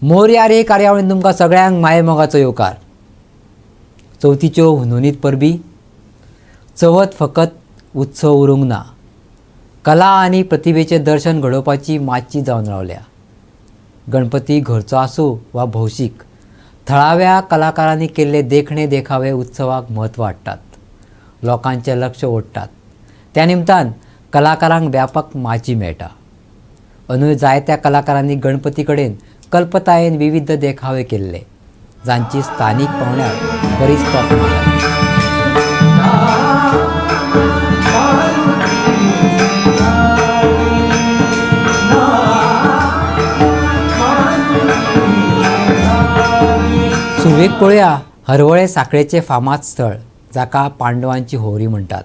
मोरया रे कार्यावळीन तुमकां सगळ्यांक मायेमोगाचो येवकार. चवथीच्यो हुनहुनीत परबी. चवथ फकत उत्सव उरूंक ना, कला आनी प्रतिभेचें दर्शन घडोवपाची माची जावन रावल्या. गणपती घरचो आसूं वा भौशीक, थळाव्या कलाकारांनी केल्ले देखणे देखावे उत्सवाक म्हत्व हाडटात, लोकांचें लक्ष ओडटात. त्या निमतान कलाकारांक व्यापक माची मेळटा. अंदूय जायत्या कलाकारांनी गणपती कडेन कल्पतायेन विविध देखावे केल्ले, जांची स्थानीक पावंड्यार बरीच तोखणाय जाली. सुरवेक पळोवया हरवळे साखळेचें फामाद स्थळ, जाका पांडवांची होवरी म्हणटात.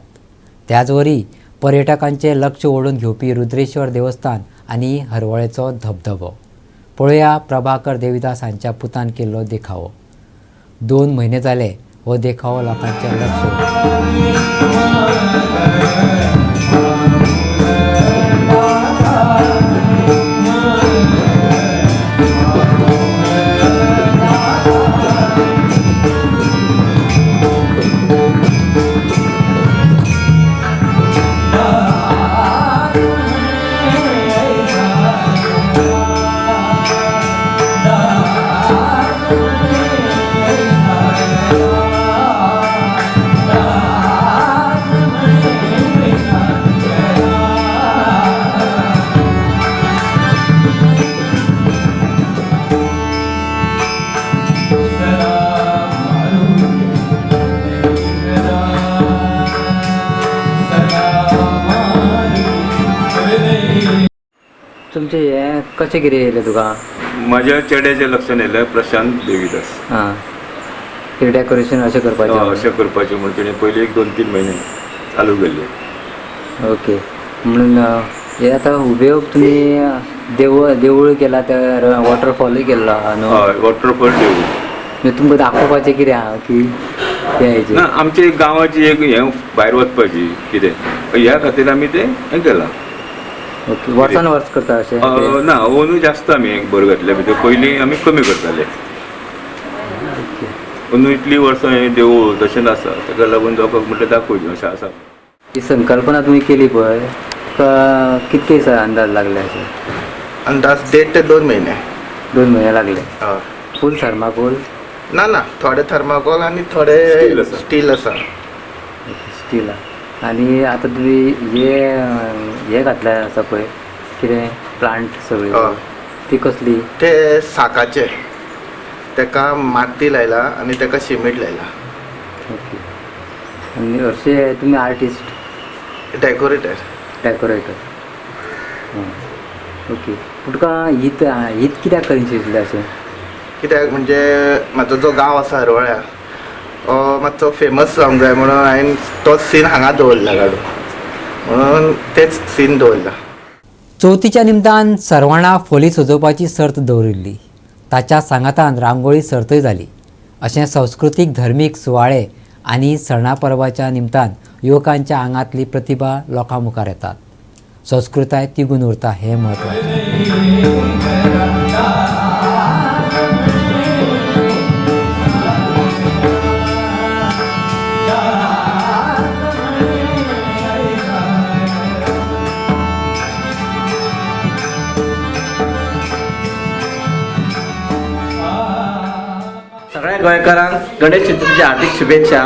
त्याचवरी पर्यटकांचें लक्ष ओडून घेवपी रुद्रेश्वर देवस्थान आनी हरवळेचो धबधबो. पळोवया प्रभाकर देविदास हांच्या पुतान केल्लो देखावो. 2 म्हयने जाले हो देखावो लोकांचें लक्ष ओडटा. तुमचें हें कशें कितें येयलें तुका? म्हज्या चेड्याचें लक्षान येयलें, प्रशांत देविदास. आं, कितें डेकोरेशन अशें करपाचें? हय, अशें करपाचें म्हणून तेणें पयलीं 1 2 3 म्हयने चालू केल्लें. ओके, म्हणून हे आतां हुबेहूब तुमी देवूळ केला, ते वॉटरफॉलूय केल्लो आहा न्हू? हय, वॉटरफॉल देवूळ. म्हणजे तुमकां दाखोवपाचें कितें आहा की तें हेजें? ना, आमच्या गांवाची एक हें भायर वचपाची कितें ह्या खातीर आमी तें हें केलां. ओके, वर्सान वर्स करता अशें? ना, अंदू जास्त आमी भर घातल्या भितर, पयलीं आमी कमी करताले. ओके. अंदू इतलीं वर्सां हें देवूळ तशेंच आसा, ताका लागून लोकांक म्हटलें दाखोवचें अशें आसा. ही संकल्पना तुमी केली पळय, तुका कितके दिसा अंदाज लागले अशें? अंदाज 1.5 ते 2 म्हयने. 2 म्हयने लागले? हय. फूल थर्माकोल? ना ना, थोडे थर्माकोल आनी थोडे स्टील आसा. स्टील आसा. Okay, steel. आनी आतां तुमी हे घातले आसा पळय, कितें प्लांट सगळे, हय. ती कसली? ते साकाचे, तेका माती लायला आनी तेका सिमेंट लायला. ओके, आनी हरशीं तुमी आर्टिस्ट? डेकोरेटर. डेकोरेटर. ओके, पूण तुका हीत कित्याक करीन दिसलें अशें? कित्याक म्हणजे म्हाजो जो गांव आसा हरवळ्या, हो मातसो फेमस जावंक जाय म्हणून हांवें तो सीन हांगा दवरला काडून, म्हणून तेच सीन दवरला. चवथीच्या निमतान सर्वाणा फोली सजोवपाची सर्त दवरिल्ली, ताच्या सांगातान रांगोळी सर्तय जाली. अशें संस्कृतीक धर्मीक सुवाळे आनी सणा परबाच्या निमतान युवकांच्या आंगांतली प्रतिभा लोकां मुखार येतात. संस्कृताय तिगून उरता हें म्हत्वाचें. सगळ्या गोंयकारांक गणेश चतुर्थीच्या हार्दिक शुभेच्छा.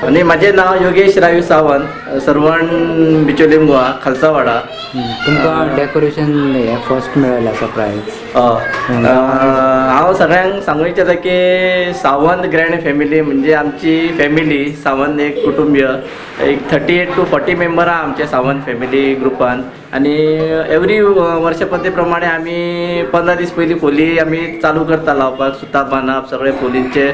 आनी म्हाजें नांव योगेश रावी सावंत, सर्वण बिचोलीम गोवा, खालसावाडा. तुमकां डेकोरेशन हें फर्स्ट मेळ्ळें आसा प्रायज. हांव सगळ्यांक सांगूं इच्छिता की सावंत ग्रँड फॅमिली म्हणजे आमची फॅमिली, सावंत एक कुटुंबीय, एक 38 टू 40 मेंबर आहा आमच्या सावंत फॅमिली ग्रुपान. आनी एवरी वर्ष पद्दती प्रमाणे आमी 15 दीस पयलीं फोली आमी चालू करता लावपाक, सुतां बांदप, सगळे फोलींचे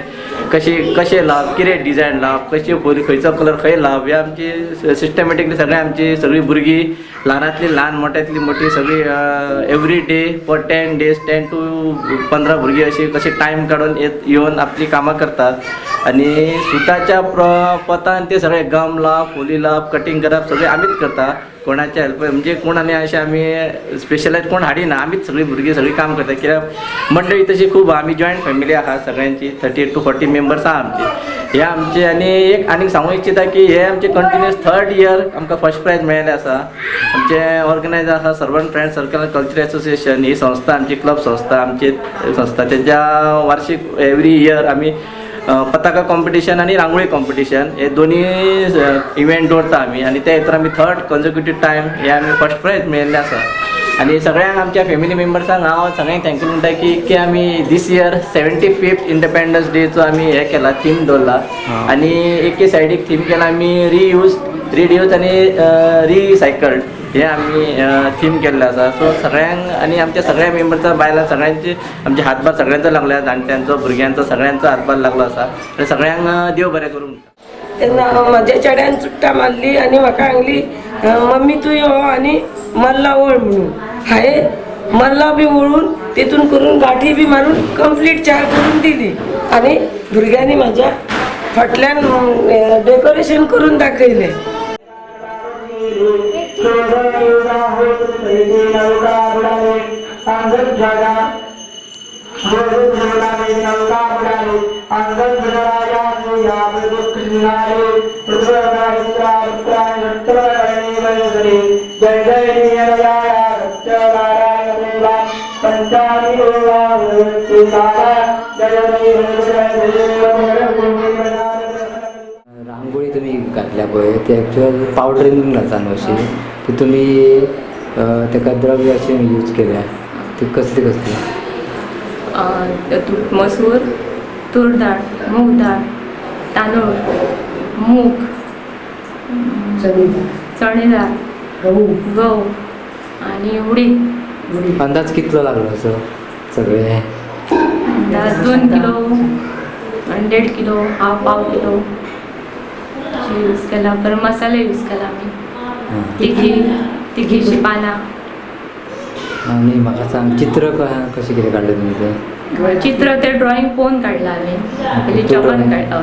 कशें लावप, कितें डिजायन लावप, कशी फोली, खंयचो कलर खंय लावप, हे आमची सिस्टमॅटिकली सगळें आमची सगळीं भुरगीं ल्हानांतली ल्हान मोठ्यांतली मोठी सगळी every day for 10 days 10 to 15 भुरगीं अशी कशी टायम काडून येवन आपली कामां करतात. आनी सुताच्या पतान ते सगळे गम लावप, फोली लावप, कटींग करप सगळें आमीच करता. कोणाच्या हेल्प म्हणजे कोण आनी अशें आमी स्पेशलायज कोण हाडिना, आमीच सगळीं भुरगीं सगळीं काम करता कित्याक मंडळी तशी खूब आहा, आमी जॉयंट फॅमिली आहा सगळ्यांची, 38 to 40 members आहा आमची. हे आमचे आनी एक आनीक सांगूंक इच्छिता की हे आमचे कंटिन्युअस 3rd year आमकां फर्स्ट प्रायज मेळिल्लें आसा. आमचे ऑर्गनायज आसा Sarvan friend circle culture association ही संस्था, आमची क्लब संस्था, आमची संस्था तेंच्या वार्षिक एवरी इयर आमी पताका कॉम्पिटिशन आनी रांगोळी कॉम्पिटिशन हे दोन्ही इव्हेंट दवरता आमी आनी त्या हितून आमी 3rd consecutive time हे आमी फर्स्ट प्रायज मेळिल्लें आसा. आनी सगळ्यांक आमच्या फॅमिली मेंबर्सांक हांव सगळ्यांक थँक्यूल म्हणटा की आमी दीस इयर 75th independence डेचो आमी हे केला, थीम दवरला आनी एके सायडीक थीम केला आमी रियूज, रिड्यूस आनी रिसायकल्ड हे आमी थीम केल्लें आसा. सो सगळ्यांक आनी आमच्या सगळ्या मेंबर्सां बायलां सगळ्यांचे आमचे हातभार सगळ्यांचो लागला, जाणट्यांचो भुरग्यांचो सगळ्यांचो हातभार लागलो आसा आनी सगळ्यांक देव बरें करूं. तेन्ना हांव म्हाज्या चेड्यान चुट्टां मारली आनी म्हाका सांगली मम्मी तूं यो आनी मल्ला वळ म्हणून. हांवें मल्ला बी वळून तितून करून गांठी बी मारून कंप्लीट 4 करून दिली आनी भुरग्यांनी म्हाज्या फाटल्यान डेकोरेशन करून दाखयलें. रांगोळी तुमी घातल्या पळय ते एक्चुअल पावडरीन घालता न्हू अशी, ती तुमी ताका द्रव्य अशें यूज केल्या, ती कसली कसली? तातूंत मसूर, तूर दाळ, मूग दाळ, तांदूळ, मूग, चणे दाळ, गंव आनी उडीद. अंदाज कितलो लागलो असो सगळें? अंदाज 2 किलो आनी 1.5 किलो, हाफ पाव किलो अशें यूज केला. परत मसाले यूज केला आमी, तिखी तिखीची पानां. आनी म्हाका सांग चित्र कशें कितें काडलें तुमी तें? चित्र तें ड्रॉइंग पळोवन काडलां हांवें, पयलीं चॉकान काडलां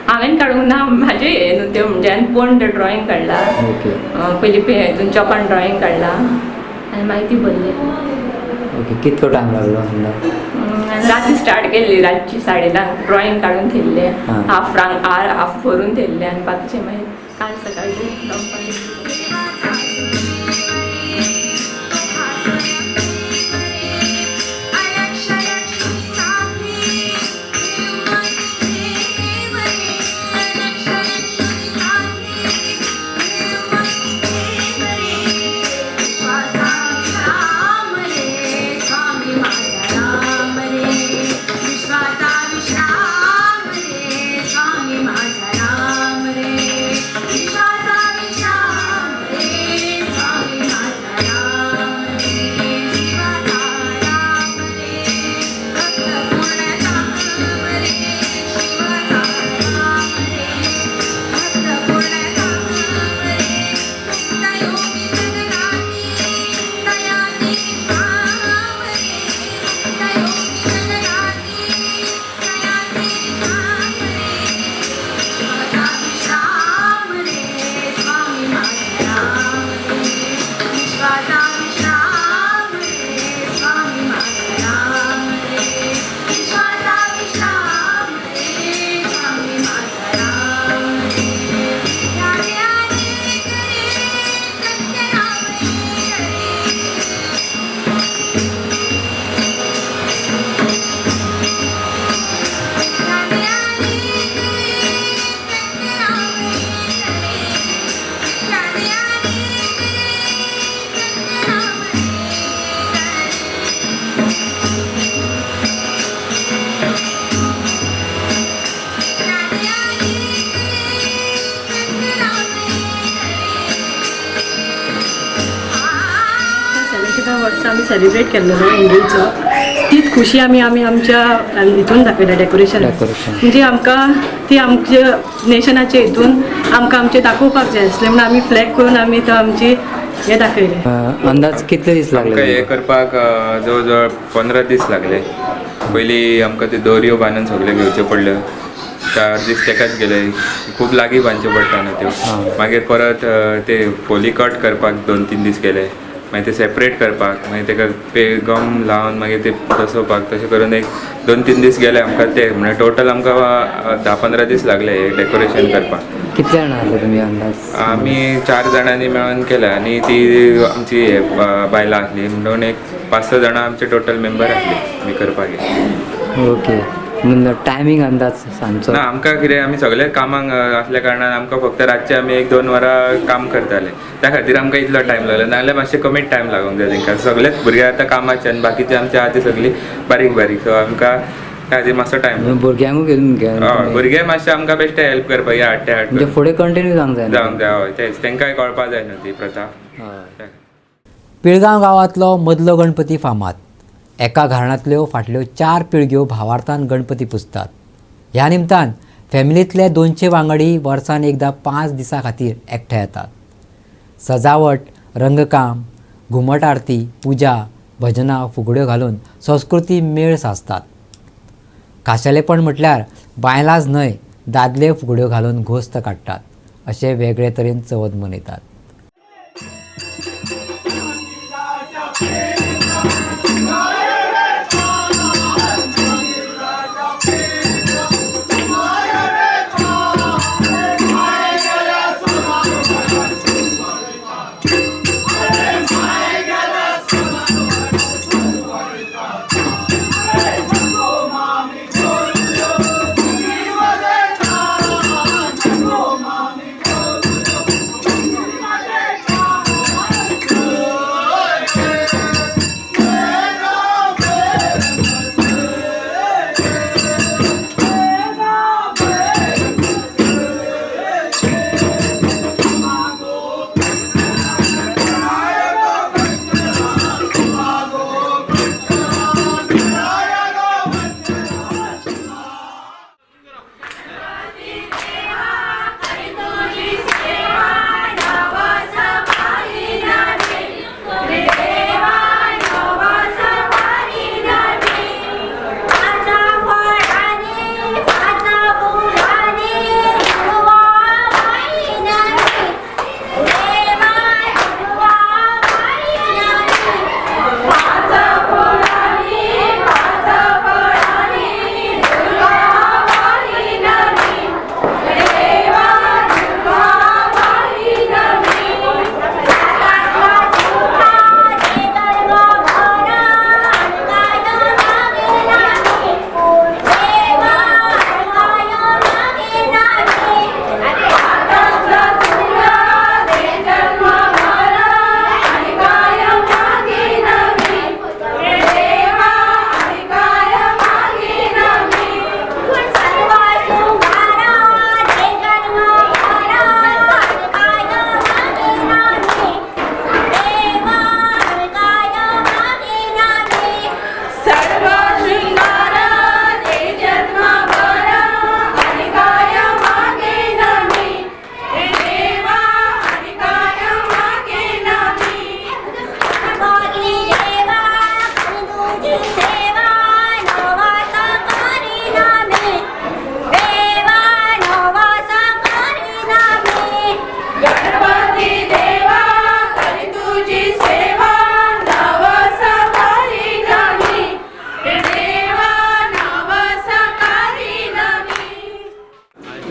हांवें, काडूंक ना म्हाजें हें न्हू तें, म्हणजे हांवें पळोवन तें ड्रॉइंग काडलां. पयलीं हितून चॉकान ड्रॉइंग काडलां आनी मागीर ती भरली. ओके, कितलो टायम लागलो अंदाज? राती स्टार्ट केल्ली, रातची 10:30 ड्रॉइंग काडून थेयल्लें, हाफ रांग हाफ भरून थेयल्लें आनी बाकीचें मागीर काल सकाळचें दनपारां. वर्सां आमी सेलिब्रेट केल्लो इंडीचो, तीच खुशी आमी आमी आमच्या हितून दाखयल्या डेकोरेशन, म्हणजे आमकां ती आमच्या नेशनाच्या हितून आमकां आमचें दाखोवपाक जाय आसलें म्हणून आमी फ्लॅग करून आमी तो आमची हें दाखयलें. अंदाज कितले दीस लागले? आमकां हें करपाक जवळ जवळ 15 दीस लागले. पयलीं आमकां त्यो दोरयो बांदून सगळ्यो घेवच्यो पडल्यो, 4 दीस तेकाच गेले. खूब लागीं बांदच्यो पडटा न्हू त्यो. मागीर परत ते फोली कट करपाक 2-3 दीस गेले. मागीर ते सेपरेट करपाक, मागीर तेका पे गम लावन मागीर ते बसोवपाक, तशें करून एक 2-3 दीस गेले आमकां ते. म्हणजे टोटल आमकां 10-15 दीस लागले हे डेकोरेशन करपाक. कितले जाणां आसले तुमी अंदाज? आमी चार जाणांनी मेळून केल्या आनी ती आमची हे बायलां आसली म्हणून एक पांच स जाणां आमचे टोटल मेंबर आसले आमी करपाक हे. ओके, टायमींग अंदाज सांजचो? ना, आमकां कितें, आमी सगळे कामाक आसल्या कारणान आमकां फक्त रातचे आमी 1-2 वरां काम करताले. त्या खातीर आमकां इतलो टायम लागलो, नाजाल्यार मातशें कमीच टायम लागूंक जाय तेंकां. सगळेच भुरगे आतां कामाचे आनी बाकीचे आमचे आहा ते सगळी बारीक बारीक, सो आमकां त्या खातीर मातसो टायम. भुरग्यांकूय घेवन घे. हय, भुरगे मातशे आमकां बेश्टे हेल्प करपाक या हाडटे हाड. म्हणजे फुडें कंटिन्यू जावंक जाय न्हू? जावंक जाय, हय, तेंच. तेंकांय कळपा जाय न्हू ती प्रथा. हय. पिळगांव गांवांतलो मदलो गणपती फामाद. एका घराण्यांतल्यो फाटल्यो चार पिळग्यो भावार्थान गणपती पुजतात. ह्या निमतान फॅमिलींतले 200 वांगडी वर्सान एकदां 5 दिसां खातीर एकठांय येतात. सजावट, रंगकाम, घुमट आरती, पुजा, भजनां, फुगड्यो घालून संस्कृती मेळ साजतात. खाशेलेपण म्हटल्यार बायलांच न्हय, दादले फुगड्यो घालून घोस्त काडटात. अशे वेगळे तरेन चवथ मनयतात.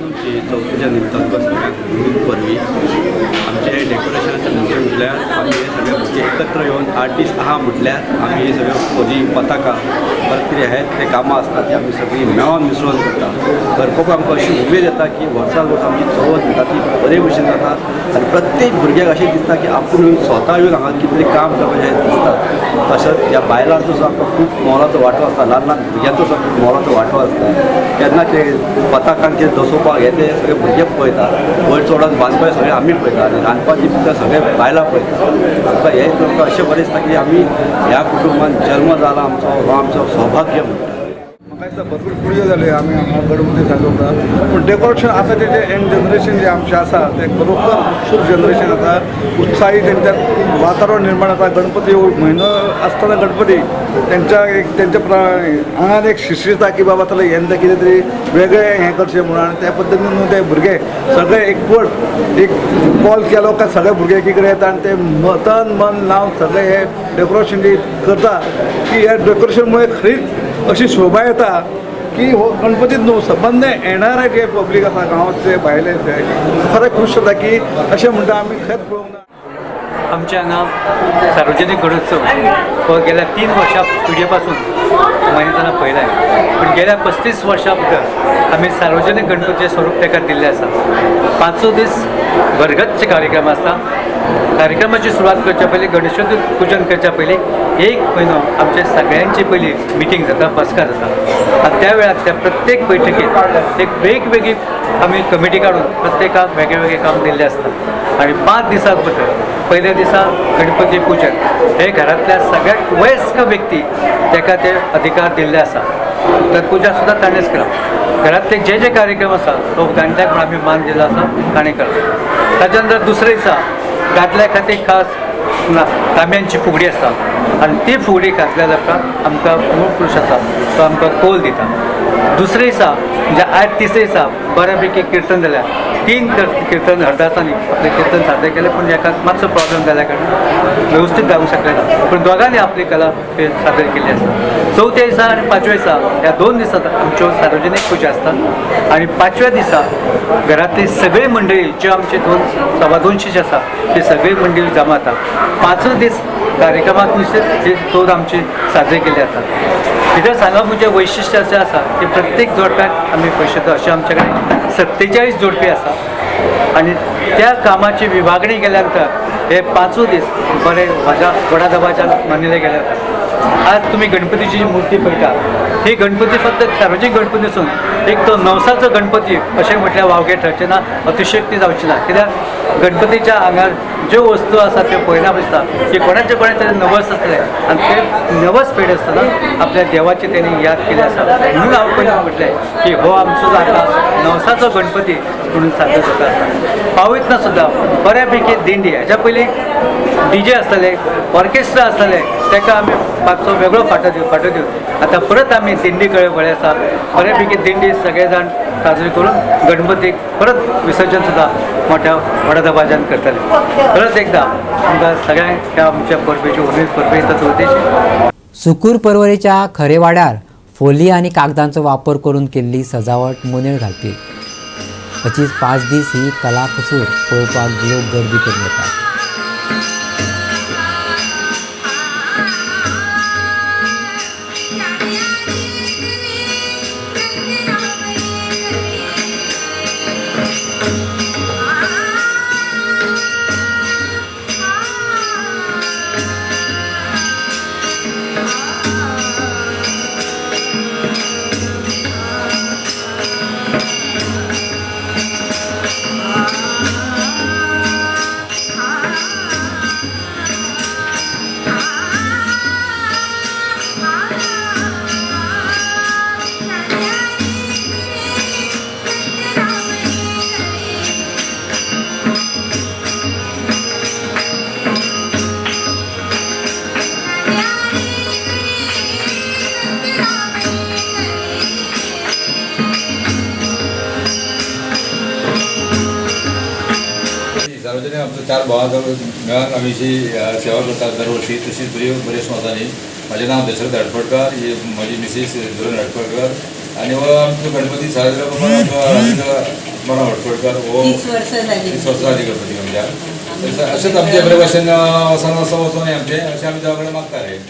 आमची चवथीच्या निमतान सगळ्यांक परबीं. आमचे डेकोरेशनाचे म्हणजे म्हटल्यार आमी हे सगळे भुरगे एकत्र येवन आर्टिस्ट आहा म्हटल्यार आमी हे सगळे फोली, पताका, परत कितें हें कितें कामां आसता ती आमी सगळीं मेळोन मिसळोन करता. करपाक आमकां अशी उमेद येता की वर्सान वर्स आमची चवथ म्हणटा ती बरे भशेन जाता आनी प्रत्येक भुरग्याक अशें दिसता की आपूण येवन स्वता येवन हांगा कितें तरी काम करपाचें दिसता. तशेंच ह्या बायलांचो सुद्दां आमकां खूब मोलाचो वांटो आसता, ल्हान ल्हान भुरग्यांचो सुद्दां खूब मोलाचो वांटो आसता. केन्ना कितें पताकान कितें दसोवपाक हे ते सगळे भुरगे पळयता, वयर चडोन बांदपाक सगळें आमी पळयता आनी रांदपाची सुद्दां सगळे बायलां पळयता. आमकां हें आमकां अशें बरें दिसता की आमी ह्या कुटुंबान जल्म जाला आमचो, हो आमचो सौभाग्य म्हणटा. म्हाका दिसता भरपूर पिळग्यो जाल्यो आमी हांगा गणपती साजोवता, पूण डेकोरेशन आतां तेजें यंग जनरेशन जें आमचें आसा तें खरोखर उत्सूक जनरेशन आसा, उत्साही तेंच्या वातावरण निर्माण जाता. गणपती म्हयनो आसतना गणपती तेंच्या एक तेंच्या आंगान एक शिरशिरता की बाबा चला यंदा कितें तरी वेगळें हें करचें म्हणून, आनी त्या पद्दतीन न्हू ते भुरगे सगळे एकवट एक कॉल केलो काय सगळे भुरगे एकीकडे येता आनी ते तन मन लावन सगळे हे डेकोरेशन जे करता की ह्या डेकोरेशनमुळे खरीच अशी शोभा येता की हो गणपतीच न्हू सबंद येणारे जे पब्लीक आसा गांवांतले भायले ते खरें खूश जाता की अशें म्हणटा आमी खंयच पळोवंक ना. आमच्या हांगा सार्वजनीक गणोत्सव हो गेल्या 3 वर्षां पिढये पासून मान्यताना पळयला आहे, पूण गेल्या 35 वर्षां भितर आमी सार्वजनीक गणपतीचें स्वरूप ताका दिल्लें आसा. 5 दीस भरगच्च कार्यक्रम आसता. कार्यक्रमाची सुरवात करच्या पयलीं गणेशचतुर्थ पुजन करच्या पयलीं 1 म्हयनो आमचे सगळ्यांची पयलीं मिटींग जाता, बसका जाता आनी त्या वेळार त्या प्रत्येक बैठकीत एक वेगवेगळी आमी कमिटी काडून प्रत्येकाक वेगळे वेगळे काम दिल्लें आसता. आनी 5 दिसां भितर पयल्या दिसा गणपती पुजन हे घरांतल्या सगळ्यात वयस्क व्यक्ती ताका ते अधिकार दिल्ले आसा, तर पुजा सुद्दां ताणेंच करप. घरांतले जे जे कार्यक्रम आसा तो जाणट्याक म्हूण आमी मान दिलो आसा ताणें करप. ताच्या नंतर दुसरे दिसा दादल्या खातीर खास तांब्यांची फुगडी आसता आनी ती फुगडी घातल्या उपरांत आमकां मूळ पुरूश आसा तो आमकां कौल दिता. दुसरे दिसा म्हणजे आयज तिसरे दिसा बऱ्यापैकी किर्तन जाल्या, 3 किर्तन हरदासांनी आपलें किर्तन सादर केलें, पूण एका मातसो प्रॉब्लम जाल्या कारणान वेवस्थीत जावंक शकलें ना, पूण दोगांनी आपली कला सादर केल्ली आसा. चवथ्या दिसा आनी पांचव्या दिसा ह्या 2 दिसांत आमच्यो सार्वजनीक पुजा आसता आनी पांचव्या दिसा घरांतली सगळी मंडळी जी आमची 200-225 जी आसा ती सगळी मंडळी जमा जाता. 5 दीस कार्यक्रमाक निश्चित ही चवथ आमची साजरी केली जाता. भितर सांगप म्हणजे वैशिश्ट्य अशें आसा की प्रत्येक जोडप्याक आमी पयशे दिता, अशें आमचे कडेन 47 जोडपी आसा आनी त्या कामाची विभागणी केल्या नंतर हे 5 दीस बरे व्हडा दबाज्यान मनयले गेले वता. आज तुमी गणपतीची जी मूर्ती पळयता ही गणपती फक्त सार्वजनीक गणपती नसून एक तो नवसाचो गणपती अशें म्हटल्यार वावगें ठरचें ना, अतिशयोक्ती जावची ना. कित्याक गणपतीच्या आंगार ज्यो वस्तू आसा त्यो पळयना दिसता की कोणाचे कोणाचे नवस आसले आनी ते नवस पेड आसतना आपल्या देवाची तेणी याद केली आसा, म्हणून हांव पयलीं म्हटलें की हो आमचो जो आतां नवसाचो गणपती म्हणून सादर जाता आसा. पावयतना सुद्दां बऱ्यापैकी दिंडी, हेच्या पयलीं डीजे आसताले, ऑर्केस्ट्रा आसताले, ताका आमी मातसो वेगळो फाटो दिवन आतां परत आमी दिंडी कडेन वळे आसा. बऱ्यापैकी दिंडी सगळे जाण साजरी करून गणपतीक परत विसर्जन सुद्दां मोठ्या व्हडा दबाज्यान करतले. परत एकदां आमकां सगळ्यांक ह्या आमच्या परबेची उमेद परबे चवथीची. सुकूर परवरीच्या खरेवाड्यार फोली आनी कागदांचो वापर करून केल्ली सजावट मोनेळ घालपी. अशीच 5 दीस ही कलाकुसूर पळोवपाक लोक गर्दी करून येतात. सार्वजनिक आमचो 4 भावां मेळून आमी अशी सेवा करतात दरवर्षी. तशीच बरी बरे समाजांनी. म्हाजें नांव दशरथ हडफडकार, ही म्हजी मिसीस धुरण हडफडकार आनी हो आमचो गणपती साजरो करपाक आमचो हडफडकार हो 30 वर्सां जाली गणपती आमच्या. अशेंच आमचे बरे भशेन वचोन वचोन वचोन आमचें अशें आमी देवा कडेन मागताले.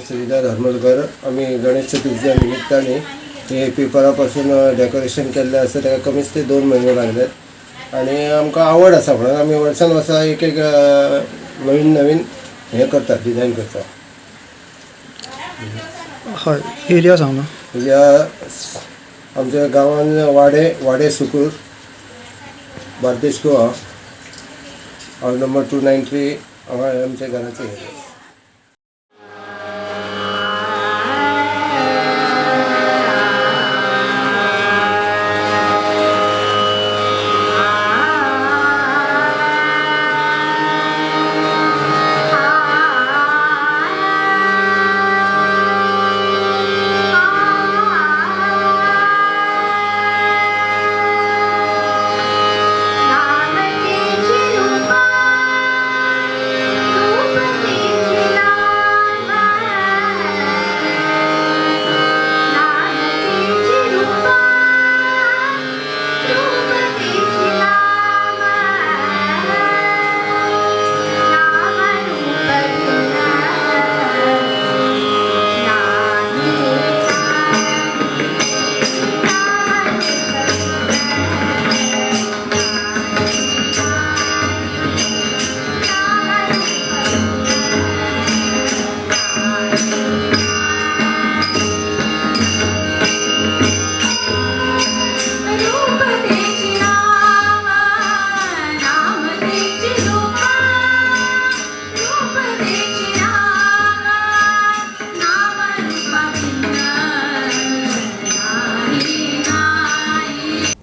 श्रीधर हरमलकर. आमी गणेश चतुर्थीच्या निमित्ताने हे पेपरा पासून डेकोरेशन केल्लें आसा. ताका कमीच ते 2 म्हयने लागले आनी आमकां आवड आसा म्हणून आमी वर्सान वर्सा एक एक नवीन नवीन हें करतात, डिजायन करतात. हय, एरिया सांग ना. एरिया आमच्या गांवान वाडे, वाडे सुकूर, बार्देश गोवा, हावज नंबर 293 हांगा आमच्या घराचें हें.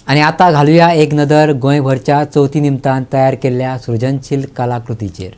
आनी आतां घालुया एक नदर गोंयभरच्या चवथी निमतान तयार केल्ल्या सृजनशील कलाकृतीचेर.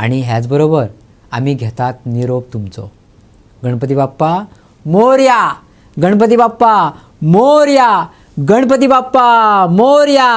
आनी ह्याच बरोबर आमी घेतात निरोप तुमचो. गणपती बाप्पा मोरया, गणपती बाप्पा मोरया, गणपती बाप्पा मोरया.